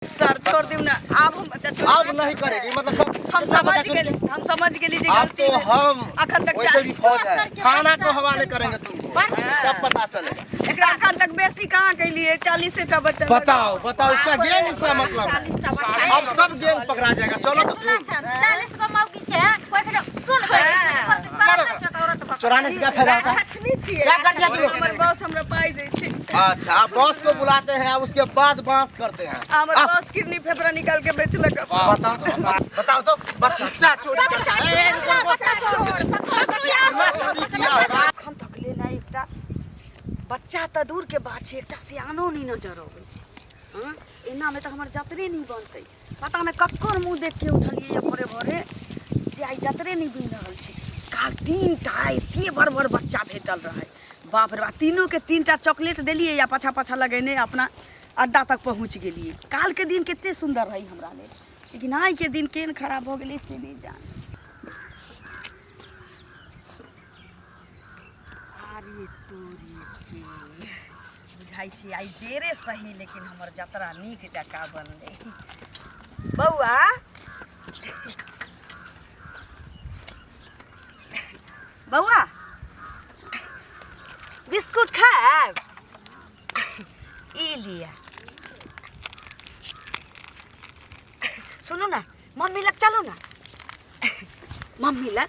Sir छोड़ दियो ना आब हम बच्चा चोरी अब नहीं करेगी मतलब कब हम कितना समझ बच्चा चोरी गेली हम समझ गेली जे अब गलती तो भेल। हम अखन तक वैसे भी फौज है सर के थाना बच्चा को हवाले करेंगे तुमको तब पता चलेगा एकरा अखन तक बेसी कहाँ कैलिए 40 टा बच्चा बताओ बताओ इसका गेंग इसका मतलब है 40 टा बच्चा अब सब गेंग पकड़ा जाएगा चलो तो सुना छन 40 गो मौगी के कोई के सुन गई औरत चुराने से क्या फायदा होता है लक्ष्मी छियै क्या कर दिया तू लोग? हमर बॉस हमरा पाइ दै छै अच्छा आप बॉस को बुलाते हैं उसके बाद बांस करते हैं हमर बॉस किडनी फेफड़ा निकाल के बेचलक बताओ तो बताओ तो बच्चा चोरी करता है ए, ए, रुको रुको कितना चोरी किया होगा अखन तक लेना एकटा बच्चा तऽ दूर के बात छै एकटा सियानो नहि नजर अबै छै हँ एनामे तऽ हमर जतरे नहि बनतै पता नहि ककर मुँह देख के उठलियै यऽ भोरे भोरे जे आइ जतरे नहि बनि रहल छै काल तीनटा एते बड़ बड़ बच्चा भेटल रहै बाप रे बाप तीनूके तीनटा चॉकलेट देलियै आ पाछा पाछा लगेने अपना अड्डा तक पहुँच गेलियै कालके दिन कते सुन्दर रहै हमरा लेल लेकिन आइके दिन केहन खराब भऽ गेलै से नहि जान अरे तोरी के बुझाइ छी आइ देरे सही लेकिन हमर जतरा नीक जकाँ बनलै बौआ बौआ बिस्कुट खायब ई लिअ सुनू ने मम्मी लग चलू ने मम्मी लग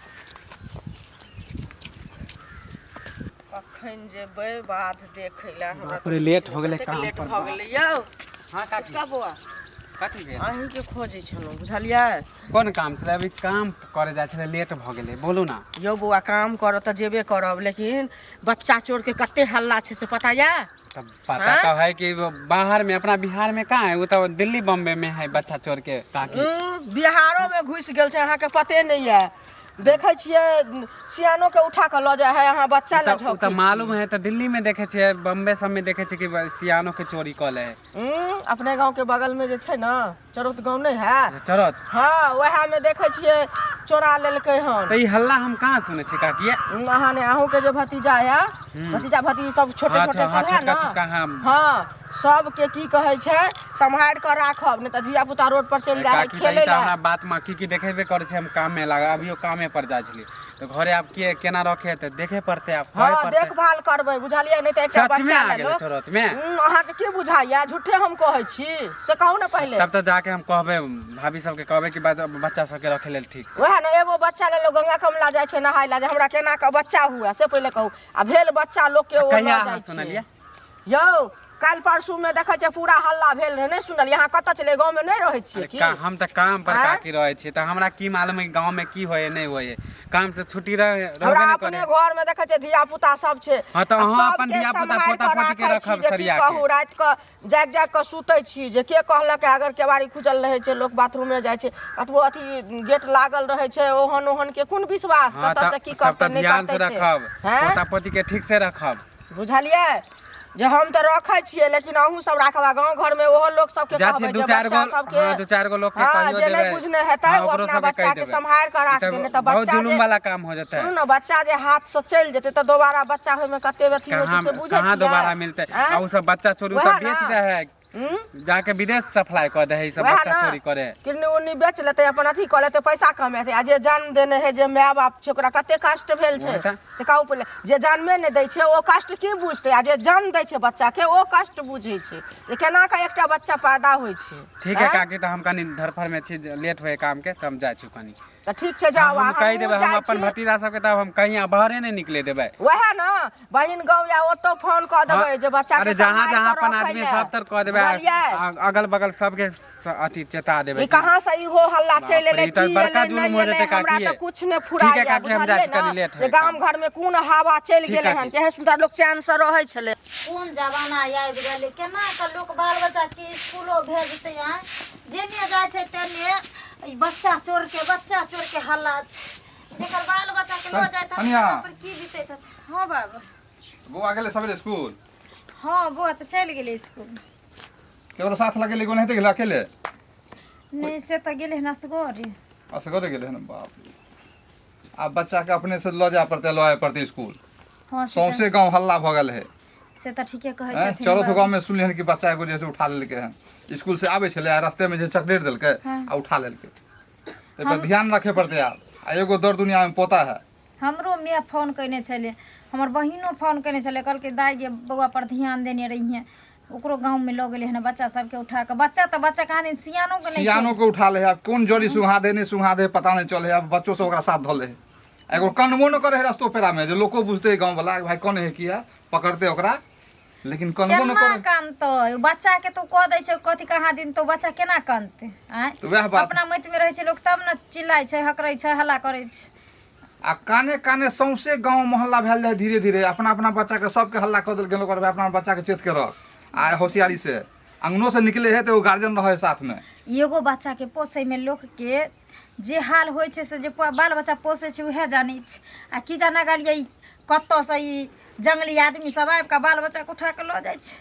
कखन जेबै बाध देखै लए हमरा बाप रे, लेट हो गेलै कतेक काम लेट पर, भऽ गेलै यौ हाँ काकी का बौआ कथी भेल अहीँके खोजै छलहुँ बुझलियै कोन काम छलै अभी काम करे जाइ छलै लेट भऽ गेलै बोलू ना यौ बौआ काम करऽ तऽ जेबे करब लेकिन बच्चा चोरके कते हल्ला छै से पता यऽ तब पता तो है कि वो बाहर में अपना बिहार में कहाँ है वो तो दिल्ली बॉम्बे में है बच्चा चोर के ताकि बिहारोमे घुसि गेल छै अहाँके पते नहि यऽ देखै छियै सियानो के उठा कऽ लऽ जाइ है अहाँ बच्चा लए तो झोंकै तो मालूम है तो दिल्ली में देखे छियै बॉम्बे सब में देखे छियै कि सियानो के चोरी कऽ ले है अपने गाँव के बगल में जे छै ने चरौत गाँव नहि है चरत हाँ वएह में देखै छियै चोरा लेलकै हन तो ई हल्ला हम कहाँ सुनै छियै काकी अहाँ ने अहूँ के जे भतीजा है भतीजा भतीजी सब छोटे हाँ, छोटे हाँ, सब है छोटका ना छोटका, हाँ। हाँ सबके की कहै छै सम्हारि कऽ राखब नहि तऽ धिया पुता रोड पर चलि जाइ है काकी तऽ ई खेलै तऽ लए हमरा बात में की की देखेबे करै छै हम काम में लागल अभियो कामे पर जाइ छलियै तऽ घरे आब के केना रखे तऽ देखे पड़तै आब कहै हाँ पड़तै देखभाल करबै बुझलियै नहि तऽ एकटा सच में बच्चा आ लए गेलै लोक चोरत में अहाँके की बुझाइया झूठे हम कहै छी से कहू ने पहिले तब तऽ जाके हम कहबै भाभी सबके कहबै कि बच्चा सबके रखे लेल ठीक से वएह ने एगो बच्चा ले लोग गंगा कमला जाइ छै नहाय लए जे हमरा केना कऽ बच्चा हुए से पहिले कहू आ भेल बच्चा लोकके ओ कहिया लऽ अहाँ जाइ छै सुनलियै यौ काल्हि परसू में देखै छियै पूरा हल्ला भेल रहै नहि सुनलियै अहाँ कतऽ छलियै गाँवमे नहि रहै छियै अरे की का हम तऽ काम पर आँय? काकी रहै छियै तऽ हमरा की मालूम है गाँव में की होय नहीं होय काम से छुट्टी रहे रहबे हमरा नहि अपने करे घर में देखै छियै धिया पुता सब छै हाँ, तऽ आ अहाँ अपन सबके धिया-पुता, सम्हारि कऽ पोता-पोती के राखै छी रखब जे की सरिया के। कहू राति कऽ जागि जागि कऽ सुतै छी जे के कहलक अगर केवाड़ी खुजल रहै छै लोक बाथरूमे जाइ छै कतबो अथी गेट लागल रहै छै ओहन ओहन के कोन विश्वास हाँ कतऽ से की तब करतै तऽ नहि ध्यान से करतै से रखब हैं? पोता पोती के ठीक से रखब बुझलियै जे हम तऽ रखै छियै लेकिन अहूँ सब राखब आ गाँव घरमे ओहो लोक सबके जाइ छियै कहबै दू जे चारि बच्चा गो सबके हाँ दू चारि गो लोक के हाँ कहियो जे नहि देबै बुझने हेतै हाँ ओ ओकरो अपना सबके बच्चा कहि के देबै सम्हारि कऽ ई राखतै तऽ नहि तऽ बहुत बच्चा जुलुम जे वाला काम हो जेतै सुनू ने बच्चा जे हाथ से चलि जेतै तऽ दोबारा बच्चा होइमे कते अथी होइ छै कहाँ से बुझै कहाँ छियै दोबारा मिलतै आँय आ उ सब बच्चा चोरी उ वएह तऽ बेच ने दे है हूँ जाके विदेश सप्लाई कऽ दे है ई सब वएह बच्चा ने चोरी करे है किडनी उडनी बेच लेतै अपन अथी कऽ लेतै पैसा कमेतै आ जे जन्म देने है जे माय बाप छै ओकरा कते कष्ट भेल छै वएह तऽ। से कहू पहिले जे जन्मे नहि दै छै ओ कष्ट की बुझतै आ जे जन्म दै छै बच्चाके ओ कष्ट बुझै छै जे केना कऽ एकटा बच्चा पैदा होइ छै ठीक है आँय? काकी तऽ हम कनि धरफड़ में छी जे लेट होए काम के तऽ हम जाइ छी कनि तऽ ठीक छै जाउ हम आ कहि हमहूँ देबै हम जाइ अपन छी भतीजा सबके तब हम कहीं बाहरे नहि निकले देबै वएह ने बहिन गाँव या ओतौ फोन कऽ देबै जे बच्चा के अरे जहाँ सम्हारि जहाँ कऽ अपन रखै आदमी लए। सब तर कऽ देबै बुझलियै अगल बगल सबके अथी चेता देबै ई कहाँ से इहो हल्ला बाप चलि रे, एलै ई तऽ की बड़का एलै जुलुम नहि हो एलै जेतै हमरा काकी। तऽ कुछ नहि ठीक है फुराइए काकी, हम जाइ बुझलियै छी, कनि ने लेट जे होय गाम घर में कोन हवा चलि ठीक गेलै काकी। हन केहन सुन्दर लोक चैन से रहै छलै कोन जमाना आबि गेलै केना कऽ लोक बाल बच्चाके इसकुलो भेजतै आँय जेने जाइ छै तेने ई बच्चा चोरके हल्ला छै जेकर बाल बच्चाके लऽ जाइत हेतै कनिया। ओकरा पर की बीतैत हेतै हँ बाबू बौआ गेलै सवेरे स्कूल हँ बौआ तऽ चलि गेलै इसकुल केकरो साथ लगेली कोन हेतै गेलै अकेले नहि से तऽ गेलै हन असगरे असगरे गेलै हन बाप रे। आब बच्चाके अपने से लऽ जाय पड़तै लऽ आबय पड़तै स्कूल हँ से सौंसे गाँव हल्ला भऽ गेल है से तऽ ठीके कहै हैं छथिन चलो तो बाबू। गाँव में सुनलियै हन कि बच्चा एगो जे है से उठा लेलकै हन स्कूल से आबै छलै आ रास्ते में जे चॉकलेट देलकै आ उठा लेलकै ताहि पर ध्यान रखे पड़तै आब आ एगो दर दुनिया में पोता है हमरो माय फोन कयने छलै हमर बहिनो फोन कयने छलै कहलकै दाइ गे बौआ पर ध्यान देने रहिहे ओकरो गाँवमे लऽ गेलै हन बच्चा सबके उठा कऽ बच्चा तऽ बच्चा कहाँ दिन सियानो के नहि सियानो के उठा ले है आब कोन जड़ी सुहा दे नहीं सुहा दे पता नहीं चले है आब बच्चो सब ओकरा साथ धऽ ले है आ एगो कनबो न करे है रस्तो पेरा में जे लोको बुझते गाँव वाला भाई कौन है किया पकड़ते ओकरा लेकिन कनबो न केना करे कानतै बच्चा के तो कह दै छै कथी कहाँ दिन तो बच्चा केना कानतै आँय तऽ वएह बात अपना मति में रहै छै लोक तब ने चिल्लाइ छै हकरै छै हल्ला करै छै आ काने काने सौंसे गाँव मोहल्ला भेल जाय धीरे धीरे अपना अपना बच्चा के सबके हल्ला कऽ देलकै लोक अपना बच्चा के चेत के रख आ होशियारी से अंगनो से निकले है तो एगो गार्जियन रहे साथ में एगो बच्चा के पोसै में लोक के जे हाल होइ छै से जे बाल बच्चा पोसै छै उएह जानै छै आ की जाना गेलियै ई कतऽसँ ई जंगली आदमी सब आबि कऽ बाल बच्चाके उठा कऽ लऽ जाइ छै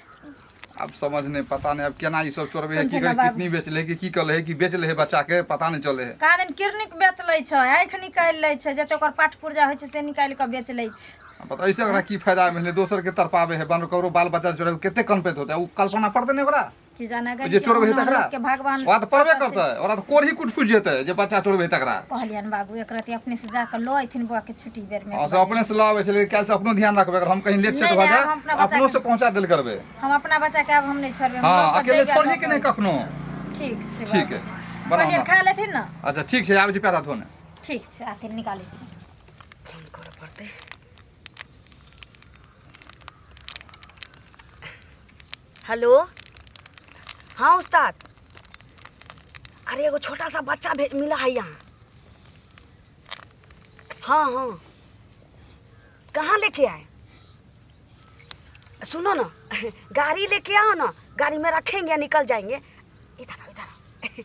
अब समझ नहीं पता नहीं अब केना ई सब चोरबे है की सुनथिन करे ना बाबू। किडनी बेच ले कि की कले है कि बेच ले है बच्चा के पता नहीं चले है कहाँ दिन किडनी बेच लै छै आँखि निकालि लै छै जते ओकर पाठ पुर्जा होइ छै से निकालि कऽ बेच लै छै अब बताओ ऐसे ओकरा की फायदा मिले दोसर के तरपावे है बन ककरो बाल बच्चा चोरे कते कनपैत होते उ कल्पना पड़ते नहीं ओकरा की जाने जे चोरबै है तकरा के भगवान ओकरा तऽ पड़बे करतै ओकरा तऽ कोढ़ी कुट फुटि जेतै जे बच्चा चोरबै है तकरा कहलियनि बाबू एक रति अपने से जाकऽ लऽ अयथिन बौआ के छुट्टी बेर में हाँ से अपने से लऽ आबै छै लेकिन काल्हि से अपनो ध्यान रखबै अगर हम कहीं लेट सेट नहि, भऽ नहि, जाए हम अपना बच्चा अपनो के- से पहुंचा देल करबै हम अपना बच्चा के आब हम नहि छोड़बै हम हाँ लऽ कऽ अकेले जइबै, छोड़ही लऽ के नहि कऽ कखनो ठीक छै ठीक है बाबूजी। बनाउ कहलियनि ना। खा लेथिन ने अच्छा ठीक छै आबै छी पैर हाथ धोने ठीक छै आथिन निकालै छी फोन करऽ पड़तै हेलो हाँ उस्ताद अरे एगो छोटा सा बच्चा मिला है यहाँ हाँ हाँ कहाँ लेके आए सुनो ना गाड़ी लेके आओ ना गाड़ी में रखेंगे निकल जाएंगे इधर आओ इधर आओ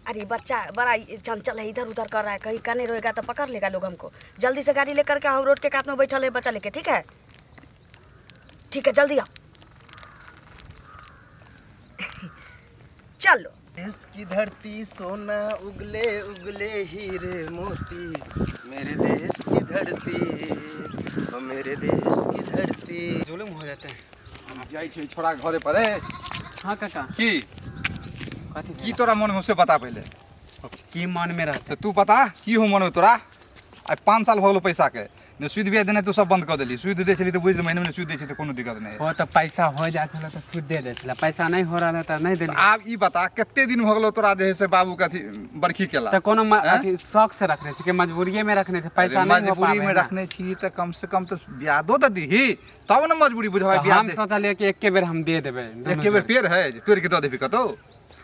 अरे बच्चा बड़ा चंचल है इधर उधर कर रहा है कहीं कने रोएगा तो पकड़ लेगा लोग हमको जल्दी से गाड़ी लेकर के आओ रोड के कात में बैठल है बच्चा लेके ठीक है ठीक है जल्दी आओ चलो देश की धरती सोना उगले उगले हीरे मोती मेरे देश की धरती ओ मेरे देश की धरती जुलुम हो जाते हैं जाइ छै छोड़ा घरे पर ए हाँ काका की कथी की तोरा मन में से बता पहिले की मन में रहते से तू बता की हो मन में तोरा आइ 5 साल भऽ गेलो पैसा के ने सूद बिया देने तू सब बंद कऽ देली सूद दै छली तऽ बुझि महीने महीने सूद दै छै तऽ कोनो दिक्कत नहि हो तऽ पैसा हो जाइ छलै तऽ सूद दे दै छलै पैसा नहि हो रहल है तऽ नहि देली आब ई बता कते दिन भऽ गेलो तोरा जे है से बाबू के अथी बरखी केला तऽ कोनो हैं? अथी शौक से रखने छी कि मजबूरिये में रखने छी पैसा अरे नहीं हो मजबूरी पावे में ना। रखने छी तऽ कम से कम तऽ ब्यादो तऽ दीही तब ने मजबूरी बुझबै तऽ ब्याज हम दे सोचलियै कि एके बेर हम दे देबै दुनू एके बेर जोड़ी। पेड़ है जे तोड़ि के दऽ देबही कतौ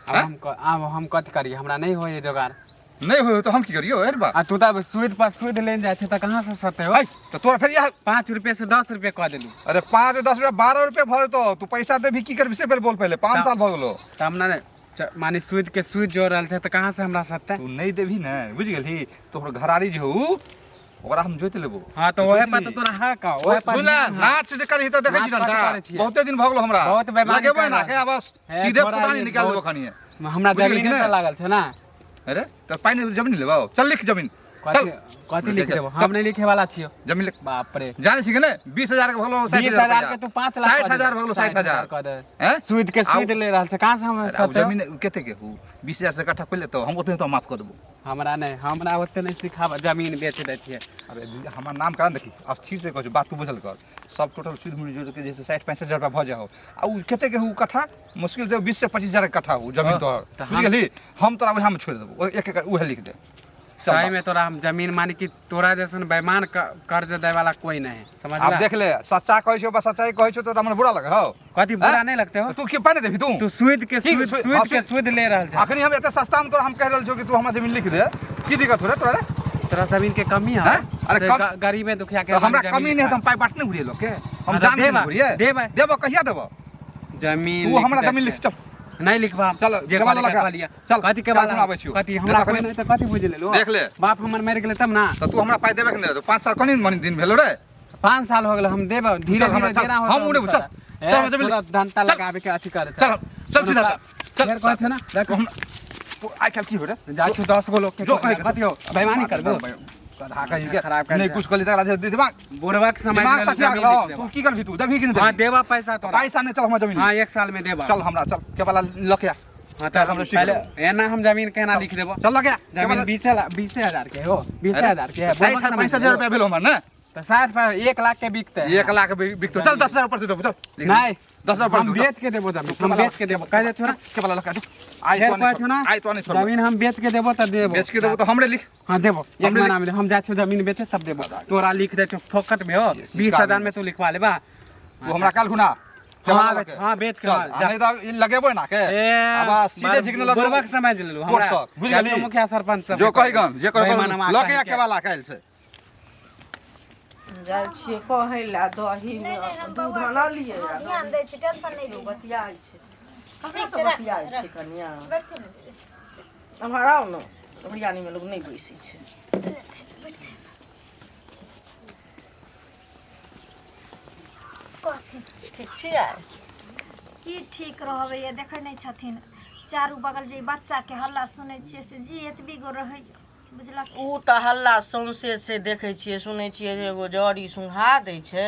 आब हम आब हम कथी करियै हमरा नहि होइए जोगाड़ नहि होय तऽ हम की करियौ अरे बा आ तू तऽ सूद पर सूद लेने जाइ छै तऽ कहाँ से सते हो है तऽ तोरा फेर इएह 5 रुपये से 10 रुपये कऽ देलू अरे 5 10 रुपया 12 रुपया भऽ जेतौ तू पैसा देबही की करबी से पहिले बोल पहिले 5 साल भऽ गेलो तऽ हम ने माने सूद के सूद जोड़ रहल छै तऽ कहाँ से हमरा सते तू नहि देबही ने बुझि गेलही तोहर घरारी जे हौ ओकरा हम जोति लेबो हाँ तऽ ओहे पर तऽ तोरा हक हौ ओहे पर सुन ले नाच जे करही तऽ देखै छी नाच कथी डंडा करै छियै? बहुते दिन भऽ गेलो हमरा बहुत बेईमानी लगेबै कर ना रहल के बस हे, सीधे थोड़ा फुटानी ये निकाल देबो बहुत- खनिए हमरा बुझि गेलही जमीन ने? पर लागल छै ना अरे तऽ पाइ नहि जमीन लेबो चल लिख जमीन चल कथी कथी लिख देबो हम नहि लिखे वाला छियो जमीन लिख बाप रे जानै छी कि नहि 20000 के भऽ गेलो 20,000 के तू 5 लाख 60000 भऽ गेलो 60000 कऽ दे हैं सूद के सूद ले रहल छै कहाँ से हम अरे आब सते जमीन कते के हु 20000 से कट्ठा खोलि लेतौ हम ओतने तो माफ कऽ देबो हमरा नहि हमरा ओते नहि सिखाब जमीन बेच दै छियै अरे हमर नाम कारण देखी स्थिर से कहै छी बात तू बुझल कर सब टोटल सूद मुड़ी जोड़ के जैसे 60 65 हजार रुपया भऽ जाओ आ उ कते के हु कट्ठा मुश्किल से 20 से 25 हजार के कट्ठा हु जमीन हाँ, तोहर तऽ बुझि हम- गेलही हम तोरा उएह में छोड़ि देबो एक एक उएह लिख दे चल सही बा। में तोरा हम जमीन माने कि तोरा जैसन बेईमान कर्ज दै वाला कोई नहीं समझला आब देख ले सच्चा कहै छौ बस सच्चाई कहै छौ तऽ हमरा बुरा लगे हौ कथी बुरा हैं? नहीं लगते हो तू की पाइ नहि देबही तू तू सूद के की सूद सूद- सूद हाँ, के सूद- सूद ले रहल छ अखनी हम एते सस्ता में तोरा हम कहि रहल छौ कि तू हमरा जमीन लिख दे की दिक्कत हो रे तोरा रे तोरा जमीन के कमी है हैं? अरे से गरीबे दुखिया के तऽ हमरा जमीन कमी नहि है तऽ लिखा। हम पाइ बाँटने घुरिए लोक के हम हाँ, तऽ दान देबा, देने घुरिए देबा। देबो कहिया देबो जमीन तू लिख हमरा दै जमीन छै। लिख चल नहीं लिखबा चल, जे केवाला कहलियै लगा। कहलियै। चल, कथी के काल्हि वाला खुना आबै छियौ। कथी नहि हमरा तऽ कोई अखनी- नहीं तऽ कथी बुझि लेलु देख ले। बाप हमर मरि गेलै तब ना तऽ तू हमरा पाइ देबे के नहि देबे 5 साल कनी मनी दिन भेलो रे 5 साल हो गेल हम देब धीरे चल, हमरा धीरे चल। देना हम उड़ेबो, चल। चल, हमरा जमीन लिख। दंता चल। लगाबे के अथी करे चल चल सीधा चल चल फेर कहै छै ना देख हम आइ काल्हि की हो रे जाइ छी 10 गो लोग के जो कहै के कथी हो बेईमानी करबो गधा कहीं के खराब कर नहीं दे। कुछ कली तकरा दे दिमाग बुढ़वा के समझ दिमाग लेलू, सठिया जमीन गेलौ लिख तू देबा। की करबी तू देबही कि नहीं हाँ देबही देबा पैसा तोरा पैसा नहीं चल हमरा जमीन हाँ एक साल में देबा चल हमरा चल के वाला लके आ हाँ चल तो हमरा सीख पहले लेबो। एना हम जमीन केना लिख देबो चल लके आ जमीन 20,000 के हो 20,000 के है 60 65,000 रुपया भेलो हमर ने तो 60 पर 1 लाख के बिकते 1 लाख बिकतो चल 10,000 ऊपर से देबो चल लिख दे। नहीं 10,000 ऊपर हम से देबो, बेच के देबो जमीन हम बेच के देबो कह दे छोरा के वाला लके आ आई फेर तो कहै नहीं छौ ना आई तो नहीं छोड़ जमीन हम बेच के देबो तऽ देबो बेच के देबो तो हमरे लिख हाँ देबो एक हमरे महीना में हम जाइ छौ जमीन बेचे तब देबो तोरा लिख दे छौ फोकट में हो ये 20,000 में तू लिखवा लेबा तू हमरा काल खुना के हाँ, वाला बेच- लके। हाँ, बेच के, चल, हाँ, आ जा। नहीं तो ई लगेबो ना के ए, अब सीधे झिकने लगतो बुढ़बा के समझ लेलू कोर्ट हमरा तक, बुझ जाइ छौ गेली? मुखिया सरपंच सब जो कहिगन जे कर बेईमानमा लके आ कहीं के वाला काल्हि से जाइ छियै कहै लए दही नहि, नहि, हम दूध बौआ आनलियै हम ध्यान दै छी टेंशन नहि लिअ बतियाइ छै ककरा ठीक से छै, राख, बतियाइ राख। छै कनिया बैठते ने दीदी एम्हर आउ ने बिरयानीमे लोक नहि बैसै छै बैठते कहथिन ठीक छियै की ठीक रहबै ये देखै नहि छथिन चारू बगल जे ई बच्चाके हल्ला सुनै छियै से जी एतबी गो रहै बुझलक ओ तऽ हल्ला सौंसे से देखै छियै सुनै छियै जे एगो जड़ी सुंघा दै छै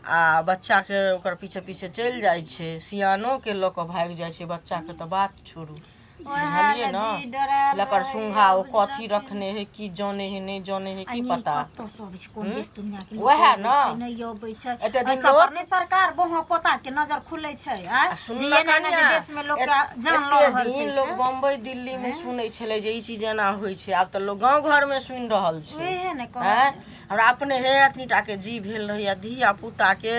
आ बच्चाके ओकर पीछे पीछे चलि जाइ छै सियानोके लऽ कऽ भागि जाइ छै बच्चाके तऽ बात छोड़ू ओएह बुझलियै ने ने जी डरायल लकर रहैए, सुंघा ओ बुझलखिन। कथी रखने है की जाने है नहि जाने है आ की नहि पता कतौ से अबै छै कोन देश दुनिया के लोक ओएह अबै ने। छै, नहि अबै छै एते दिन एहि सब लोक- पर नहि सरकार बोहा पोता के नजर खुलै छै आँय? आ सुन जे ना एना एना कनिया, जे देश में लोक के जान लऽ एते रहल दिन छै लोक से। बम्बई दिल्ली में सुनै छलै जे ई चीज एना होइ छै आब तऽ लोक गाँव घर में सुनि रहल छै ओएह ने कहै आँय हमरा अपने हे अथी टा के जी भेल रहैया धिया पुता के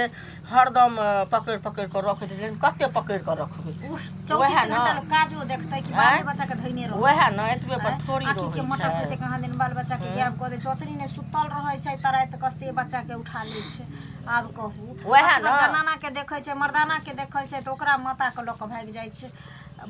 हरदम पकड़ि पकड़ि कऽ रखैत रहै लेकिन कते पकड़ि कऽ रखबै 24 वएह ने। घंटा लोक काजो देखतै कि आँय? बाले बच्चा के धैने रहतै वएह ने एतबे पर थोड़ी आँखि के रहै मटक होइ छै छै कहाँ दिन बाल बच्चा के गायब कऽ दै छै ओतनी नहि सुतल रहै छै तऽ राति कऽ से बच्चा के उठा लै छै आब कहू वएह असगर ने। जनाना के देखै छै मर्दाना के देखै छै तऽ ओकरा माता के लऽ कऽ भागि जाइ छै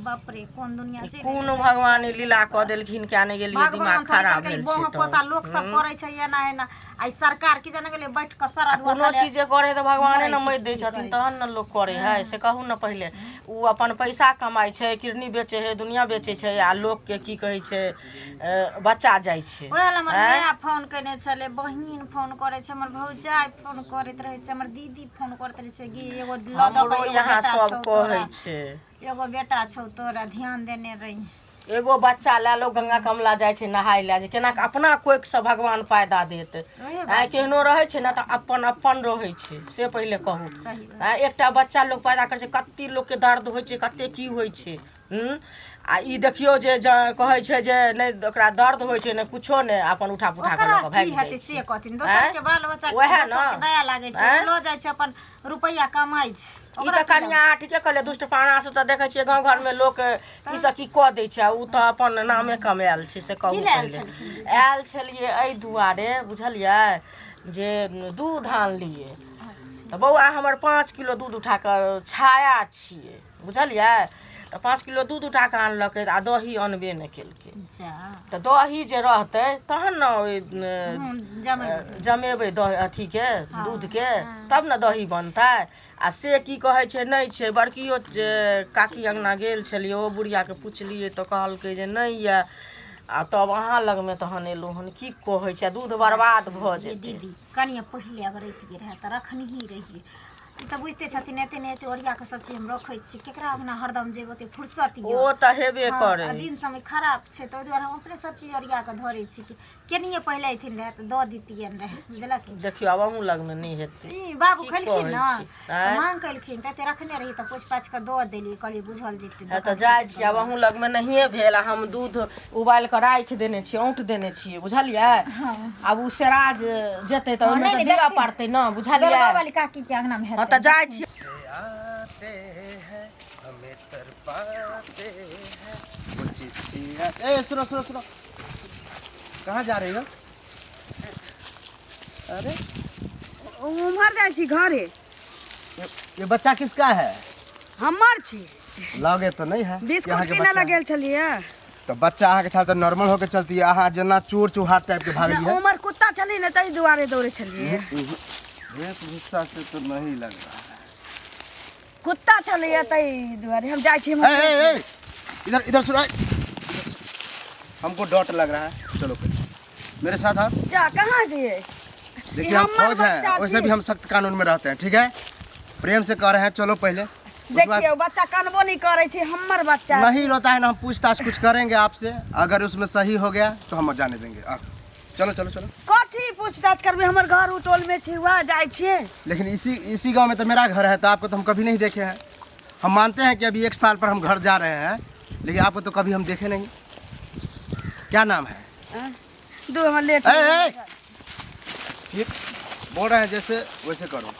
बाप रे कोन दुनिया छै कोन भगवान ई लीला कऽ देलखिन किया नहि गेलियै भगवान दिमाग थोड़ी खराब करलकै, भेल ई छै बोह तऽ पोता लोक सब करै छै एना एना आ ई सरकार की जाने गेलै बैठ कऽ सारा दुआ कोनो चीज जे करे तऽ भगवाने ने मरै छै, मरि दै की छथिन करै तहन ने लोक करे है से कहू ने पहिले ओ अपन पैसा कमाइ छै किडनी बेचै है दुनिया बेचै छै आ लोकके की कहै छै बच्चा जाइ छै ओएह लए हमर आँय? माय फोन केने छलै बहिन फोन करै छै हमर भौजाइ फोन करैत रहै छै हमर दीदी फोन करैत रहै छै गे एगो लऽ दऽ हमरो कऽ एगो यहाँ बेटा सब छौ कहै तोरा छै एगो बेटा छौ तोरा ध्यान देने रही एगो बच्चा लए लोग गंगा कमला जाइ छै नहाय लए जे केना कऽ अपना कोखिसँ भगवान फायदा देत ओहे आँय केहनो रहै छै ने तऽ अपन अपन रहै छै से पहिले कहू सही बात आँय एकटा बच्चा लोक पैदा करै छै कते लोकके दर्द होइ छै कते की होइ छै आ ई देखियौ जे कहै छै जे नहि ओकरा दर्द होइ छै नहि कुछो नहि अपन उठा पुठा कऽ ओकरा लऽ कऽ की भागि जाइ हेतै छै से कहथिन दोसर के बाल बच्चा के ओएह दोसर ने। के दया लागै छै आँय? लऽ जाइ छै अपन रुपैआ कमाइ छै ई ओकरा तऽ कनिया अहाँ ठीके कहलियै दुष्टपाना से तऽ देखै छियै गाँव घरमे लोक ई सब की कऽ दै छै आ ओ तऽ अपन नामे कमायल छै से कहू की लए आयल पहिले छलखिन? आयल छलियै एहि दुआरे बुझलियै जे दूध आनलियै तऽ बौआ हमर 5 किलो दूध उठा कऽ छाया छियै बुझलियै तऽ 5 किलो दूध उठा कऽ आनलकै आ दही अनबे नहि केलकै जा तऽ दही जे रहतै तहन ने ओहि जमेबै। जमेबै दही अथीके दूधके तब ने दही बनतै आ से की कहै छै नहि छै बड़कियो जे काकी अङ्गना गेल छलियै ओ बुढ़ियाके पुछलियै तऽ कहलकै जे नहि यऽ आ तब अहाँ लगमे तहन एलहुँ हन की कहै छै आ दूध बर्बाद भऽ ये जेतै दीदी कनिए पहिले अगर अइतियै रहए तऽ रखनही रहियै ई तऽ बुझिते छथिन एते ने एते ओरिया कऽ सब चीज हम रखै छी केकरा अंगना हरदम जेबै ओते फुर्सत यऽ ओ तऽ हेबे हँ, करै आ दिन समय खराब छै तऽ ओहि दुआरे हम अपने सब चीज ओरिया कऽ धरै छी कि केनिये पहिले अयथिन रहए तऽ दऽ दितियनि रहए बुझलखिन देखियौ आब अहूँ लगमे नहि हेतै ई बाबू की खेलखिन कहै ने छी, आँय? तऽ मांग केलखिन तऽ एते रखने रही तऽ पोछि पाछि कऽ दऽ देलियै कहलियै बुझल जेतै हँ तऽ जाइ छी आब अहूँ लगमे नहिए भेल आ हम दूध उबालि कऽ राखि देने छियै औंट देने छियै बुझलियै आब ओ सेरा जे जेतै तऽ ओहिमे नहि, तऽ नहि, दिअ देखथिन। पड़तै ने बुझलियै बेलगाँव वाली काकी के अंगना मे हँ हेतै तऽ जाइ छी से आते हैं हमें तरपाते हैं वो चिट्ठी ए सुनो सुनो सुनो कहाँ जा रही हो अरे उम्हर जाइ छी घरे ये बच्चा किसका है हमर छी लगे तो नहीं है कि बिस्कुट अहाँके किनै बच्चा लए है। गेल छलियै तो बच्चा अहाँके छल तऽ नॉर्मल होके चलती अहाँ जेना चोर चुहार टाइप के भागली है उमर कुत्ता छलै ने ताहि दुआरे दौड़ै छलियै वेशभूषा से तो नहीं लग रहा है कुत्ता छलैया ताहि दुआरे हम जाइ छी ए, ए, ए, इधर इधर सुनो ए। हमको डॉट लग रहा है चलो फिर मेरे साथ आओ। जा कहाँ जइए? देखिए हम हमर फौज हैं, बच्चा वैसे छी। भी हम सख्त कानून में रहते हैं, ठीक है? प्रेम से कह रहे हैं, चलो पहले। उसके बाद देखियौ बच्चा कनबो नहीं करै छै, हमर बच्चा। नहीं रोता है ना, हम पूछताछ कुछ करेंगे आपसे, अगर उसमें सही हो गया तो हम जाने देंगे। आओ, चलो चलो चलो। कथी पूछताछ करबै? हमर घर उटोल में छै, वएह जाइ छियै। लेकिन इसी इसी गांव में तो मेरा घर है, तो आपको तो हम कभी नहीं देखे हैं। हम मानते हैं कि अभी एक साल पर हम घर जा रहे हैं, लेकिन आपको तो कभी हम देखे नहीं। क्या नाम है? दू हमर लेट। ए, ए, ठीक बोल रहे हैं जैसे वैसे करो,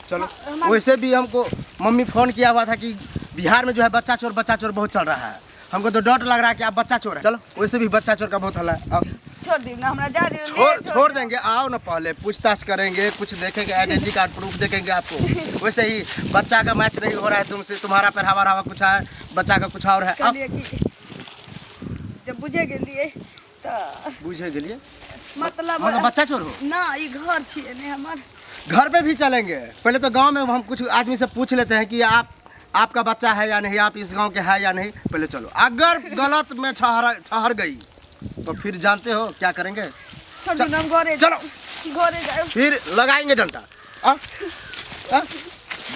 चलो। वैसे भी हमको मम्मी फोन किया हुआ था कि बिहार में जो है बच्चा चोर बहुत चल रहा है। हमको तो डर लग रहा है कि आप बच्चा चोर है। चलो, वैसे भी बच्चा चोर का बहुत हल्ला है। आओ। छोड़ दियौ ना हमरा, जा दियौ। छोड़ लेट हो। छोड़ देंगे, आओ ना, पहले पूछताछ करेंगे, कुछ देखेंगे, आइडेंटिटी कार्ड प्रूफ देखेंगे आपको। वैसे ही बच्चा का मैच नहीं हो रहा है तुमसे, तुम्हारा पहरावा रहा कुछ है, बच्चा का कुछ और है। आओ। कहलियै कि जब बुझे गेलियै तऽ बुझे गेलिए? मतलब मतलब बच्चा चोर हो? ना, ई घर छियै ने हमर। घर पे भी चलेंगे, पहले तो गांव में हम कुछ आदमी से पूछ लेते हैं कि आप आपका बच्चा है या नहीं, आप इस गांव के है या नहीं। पहले चलो, अगर गलत में ठहर ठहर गई तो फिर जानते हो क्या करेंगे। छोड़ दियौ ना, हम घरे चलो। घरे जायब। फिर लगाएंगे डंडा। आ? आ?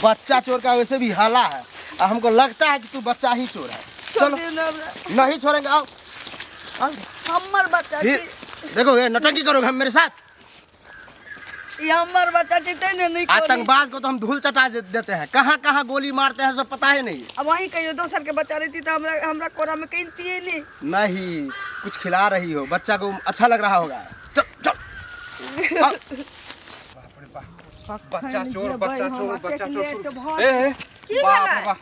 बच्चा चोर का वैसे भी हला है, आ हमको लगता है कि तू बच्चा ही चोर है। छोड़ चलो। दियौ ना हमरा। नहीं छोड़ेंगे, आओ आओ। हमर बच्चा फिर छी। देखो ये नौटंकी करोगे हम मेरे साथ? ई हमर बच्चा छी तै ने नहि करी। आतंकवाद को तो हम धूल चटा देते हैं, कहाँ कहाँ गोली मारते हैं सब पता ही नहीं। अब वहीं कहियो दोसर के बच्चा रहती तऽ हमरा हमरा कोरा में कनितियै नहि। नहीं, कुछ खिला रही हो बच्चा को, अच्छा लग रहा होगा। चल चल आओ। बच्चा चोर, बच्चा चोर, बच्चा चोर। ए, ए ए, की बाप रे भेलै? बाप।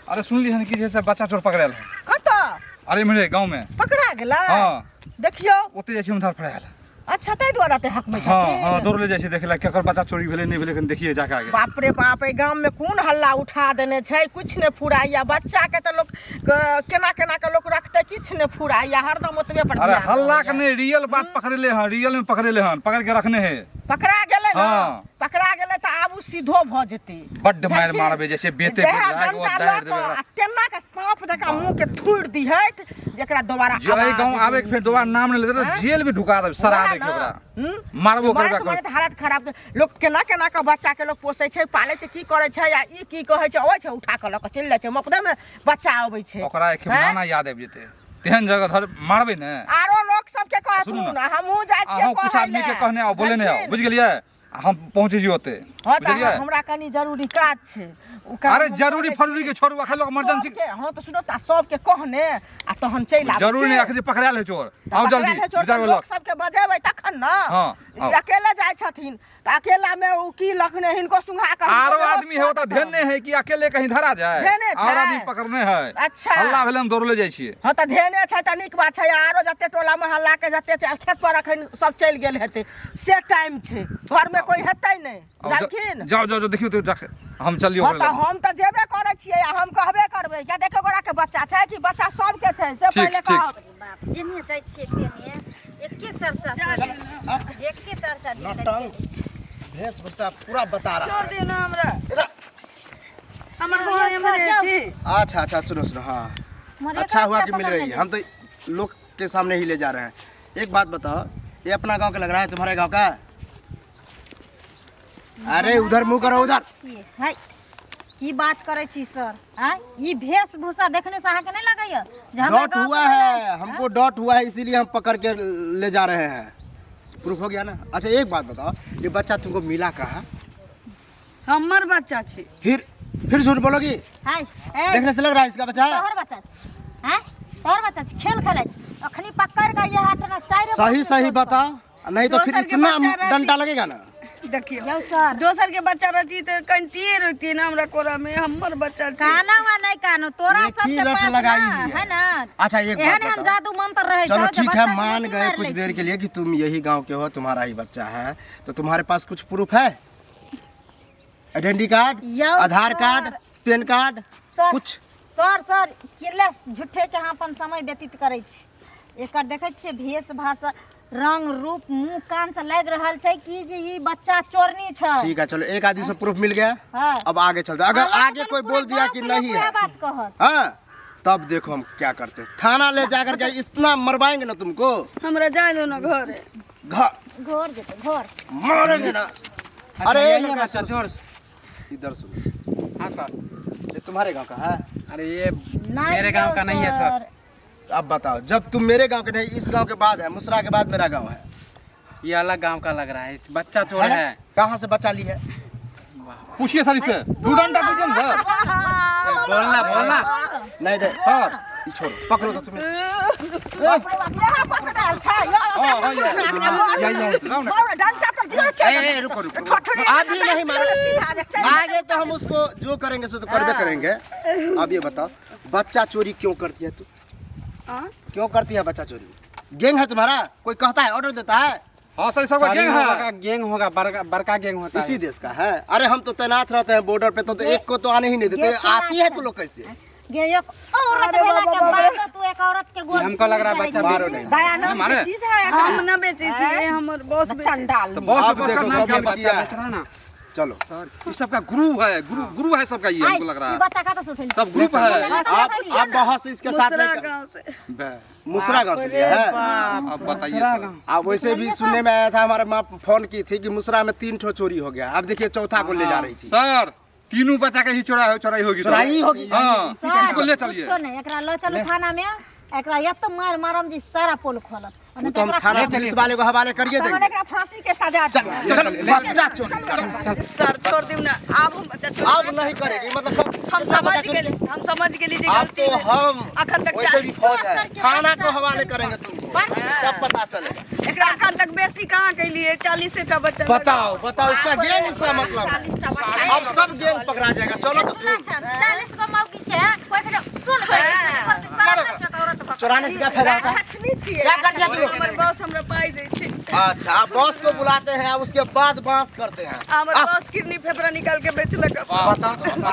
अरे सुनली हन कि जे से बच्चा चोर पकड़ायल है। कतऽ? अरे मेरे गांव में। पकड़ा गेलै? हाँ। देखियौ। ओते जाइ छी उधार फड़ायल। अच्छा, ताहि दुआरे एते हकमै हाँ छथिन। हाँ, दौड़ले जाइ छी देखे ला, केकर बच्चा चोरी भेलै नहि भेलै, कनि देखिए जाके आगे। बाप रे बाप, एहि गाम में कोन हल्ला उठा देने छै, किछु नहि फुराइया। बच्चा के तऽ लोक केना केना के लोक रखतै, किछु नहि फुराइया, हरदम ओतबे पर अरे ध्यान हल्ला के रहैया। नहीं, रियल बात पकड़ेले हन, रियल में पकड़ेले हन, पकड़ के रखने है। पकड़ा गेलै ने? हाँ। पकड़ा गेलै तऽ आब उ सीधो भऽ जेतै। बड्ड मारि जानकी, मारबै जे छै बेते देह बेत जाके ओ डंटा दारि लऽ देबै कऽ ओकरा। आ तेना के साँप जकाँ मुँह के थुड़ि दिहैत जेकरा दोबारा जे एहि गाँव आबे के फेर दोबारा नाम नहि लेतै तऽ आँय? जेल में ढुका देबै, सड़ा वएह देके ने। ओकरा। हम्म? मारबो करबै। मारैत मारैत हालत खराब के- लोक केना केना के बच्चा के लोक पोसै छै, पालै छै, की करै छै आ ई की कहै छै, अबै छै उठा कऽ लऽ कऽ चलि जाइ छै, मपने मे बच्चा अबै छै। ओकरा एक आँय? नाना याद आबि जेतै, तेहन जगह धर मारबै ने। आरो लोक सबके सुनू कहथुन ने। आ हमहूँ जाइ छियै अहूँ कुछ कहै आदमी के लए। कहने आउ, बोले नहि आउ। जानथिन? बुझि गेलियै? आ हम पहुँचै छी ओते। हँ तऽ बुझलियै? हमरा कनि जरूरी काज छै, ओ काम अरे हम जरूरी करै फरूरी के छोड़ू, अखन लोग इमरजेंसी। सबके, हँ तऽ सुनू तऽ, सबके कहने आ तहन चलि आबै जरूरी नहि, छी। अखन जे पकड़ायल है चोर। तऽ आउ पकड़ायल जल्दी, है चोर दू चारि तऽ गो लोक लग। सबके बजेबै तखन ने। हँ, आउ। अकेले जाइ छथिन तऽ अकेला में ओ की लखने हिनको सुंघा कऽ आरो हिनको आदमी है ओतऽ, ध्यान नहीं है कि अकेले कहीं धरा जाए। धेने छै। और आदमी पकड़ने है। अच्छा। हल्ला भेलै, हम दौड़ले जाइ छियै। हँ तऽ धेने छै तऽ नीक बात छै। आरो जते टोला मोहल्ला के जते छै, खेत पर अखन सब चलि गेल हेतै, से टाइम छै, घरमे कोइ हेतै नहि। आउ, जानखिन? जाउ जाउ जाउ, देखियौ तऽ जाके हम चलियौ हँ ओकरे तऽ लग। हम तऽ जेबे करै छियै आ हम कहबे करबै, किया देखो गोरा के बच्चा छै कि बच्चा सबके छै से ठीक, पहिले ठीक। कहब। बाप, जेने जाइ छियै तेने एके चर्चा चलै छै, एके चर्चा दिन राति चलै छै। वेशभूषा पूरा बता रहा छोड़ है। दियौ ना हमरा, हमर जाओ, घर एम्हरे जाओ। छी। अच्छा अच्छा, सुनो सुनो, हाँ। मरे अच्छा का हुआ क्या कि मिल पकड़ गई, लेने? हम तो लोग के सामने ही ले जा रहे हैं। एक बात बताओ, ये अपना गांव का लग रहा है, तुम्हारे गांव का? अरे उधर मुंह करो, उधर। छियै। है की बात करै छी सर? आँय, ई वेशभूषा देखने से अहाँके नहि लगैया जे हमरा डॉट गाँव हुआ के है हमको, डॉट हुआ है, इसीलिए हम पकड़ के ले जा रहे हैं। प्रूफ हो गया ना? अच्छा, एक बात बताओ, ये बच्चा तुमको मिला कहाँ? हमर बच्चा छी। फिर फिर झूठ बोलोगी? है ए, देखने से लग रहा है इसका बच्चा है? तोहर बच्चा छी? आँय, तोहर बच्चा छी? खेल खेलै छी, अखनी पकड़ के ये हाथ में चारि सही सही बताओ, नहीं तो फिर दोसर के इतना बच्चा रहती- डंडा लगेगा ना। देखियौ। यौ सर। दोसर के बच्चा रहती तऽ कनितिये रोतियै ने हमरा कोरा में, हमर बच्चा छै। काना वा नहि कानो तोरा ये की सबके लत पास लगाई ना हुई है? है ना? अच्छा, एक बात एहन एहन बताओ। जादू मंत्र रहै चलो छौ जे ठीक है, बच्चा के मान नहीं गए मारि कुछ लै देर छी। के लिए कि तुम यही गांव के हो, तुम्हारा ही बच्चा है, तो तुम्हारे पास कुछ प्रूफ है? आइडेंटिटी कार्ड, यौ आधार sir. Card, PAN card, sir. कुछ? सर सर, केला झूठे के अहाँ अपन समय व्यतीत करै छी। एकर देखै छियै भेष भाषा, रंग रूप, मुंह कान से लागि रहल छै कि जे ई बच्चा चोरनी छै। ठीक है, चलो, एक आदमी से प्रूफ मिल गया। हाँ। अब आगे चलते। अगर हालांकि आगे चलो कोई पूरा बोल दिया गाँव कि के लोग नहीं उएह है, बात कहत। हाँ। तब देखो हम क्या करते हैं। थाना ले जाकर के इतना मरवाएंगे ना तुमको। हमरा जाय दो ना घरे। घर घर जेतै घर। मारेंगे ना। अच्छा, अरे यही है लड़का, बच्चा सुनो, चोर। इधर सुनो, हाँ सर। ये तुम्हारे गांव का है? अरे ये नहीं मेरे गांव का यौ नहीं है सर। अब बताओ, जब तुम मेरे गांव के नहीं, इस गांव के बाद है, मुसरा के बाद मेरा गांव है। ये अलग गांव का लग रहा है, बच्चा चोर है ना? है। कहाँ से बच्चा ली है? पूछिए सर इससे, दू डंडा दीजिए ना सर। बोलना बोलना। नहीं नहीं सर ई छोड़ो, पकड़ो तो तुम्हें। हाँ हाँ ये यही है। लाओ ना। ए, ए, रुको रुको, अभी नहीं मारो, आगे तो हम उसको जो करेंगे सो तो करबे करेंगे। अब ये बताओ, बच्चा चोरी क्यों करती है तू? हाँ? क्यों करती है बच्चा चोरी? गैंग है तुम्हारा? कोई कहता है, ऑर्डर देता है? हाँ सर, सबका सर, गैंग इन लोगों है। का गैंग होगा, बड़का बड़का गैंग होता इसी है। देश का है। अरे हम तो तैनात रहते हैं बॉर्डर पे, तो एक को तो आने ही नहीं देते। ये चोरा आती है छै। तो लोग कैसे? गे एक औरत अरे भेला बाबा, के बाबा। बाद तू एक औरत के गोद हमको लग रहा है सुन बच्चा जाइ मारो छै। नहीं। दयानंद मारे। के चीज है। हम न बेचै छी, हमर बॉस बेचै छै। तो बॉस अब बॉस का देखो, नाम क्या अब है? बच्चा बेच रहा ना। चलो सर ये सबका गुरु है, गुरु गुरु है सबका, ये आइ, हमको लग रहा ई है बच्चा कतऽ से उठेलही? सब ग्रुप है। आप आप बहस इसके साथ मुसरा नहीं कर- गांव से। बे, मुसरा गांव से लिया है। अब बताइए सर। आप वैसे भी सुनने में आया था, हमारे माँ फोन की थी कि मुसरा में 3 ठो चोरी हो गया। अब देखिए चौथा को ले जा रही थी। सर तीनों बच्चा के ही चोरा चोराई होगी तो। चोराई होगी। हाँ सर, इसको ले चलिए। कुछो नहि, एकरा लऽ चलू थाना में, एकरा एत मार मारम जे सारा पोल खोलत। आ वो नहि तो हम तऽ एकरा थाना पुलिस वाले को हवाले करिए तहन देंगे। एकरा फांसी के सजा चल दिअ। चल बच्चा चोरी कर। सर छोड़ दियो ना, आब हम बच्चा चोरी अब नहीं करेगी, मतलब हम समझ गेली, हम समझ गेली जे अब गलती तो भेल। हम अखन तक वैसे भी फौज है, सर के थाना को बच्चा- हवाले करेंगे तुमको, तब पता चलेगा। एकरा अखन तक बेसी कहाँ कैलिए? 40 टा बच्चा। बताओ बताओ, इसका गैंग, इसका मतलब है। 40 टा बच्चा। अब सब गैंग पकड़ा जाएगा। चलो तो सुना छन, 40 गो मौगी के कोइ के सुन गई, सारा बच्चा औरत भऽ चुराने से क्या फायदा होता है? छछनी छियै। क्या कर दिया तू लोग? हमर बॉस हमरा पाइ दै छै। अच्छा, आप बॉस को बुलाते हैं, उसके बाद बांस करते हैं। हमर बॉस किडनी फेफड़ा निकाल के बेचलक। बताओ तो।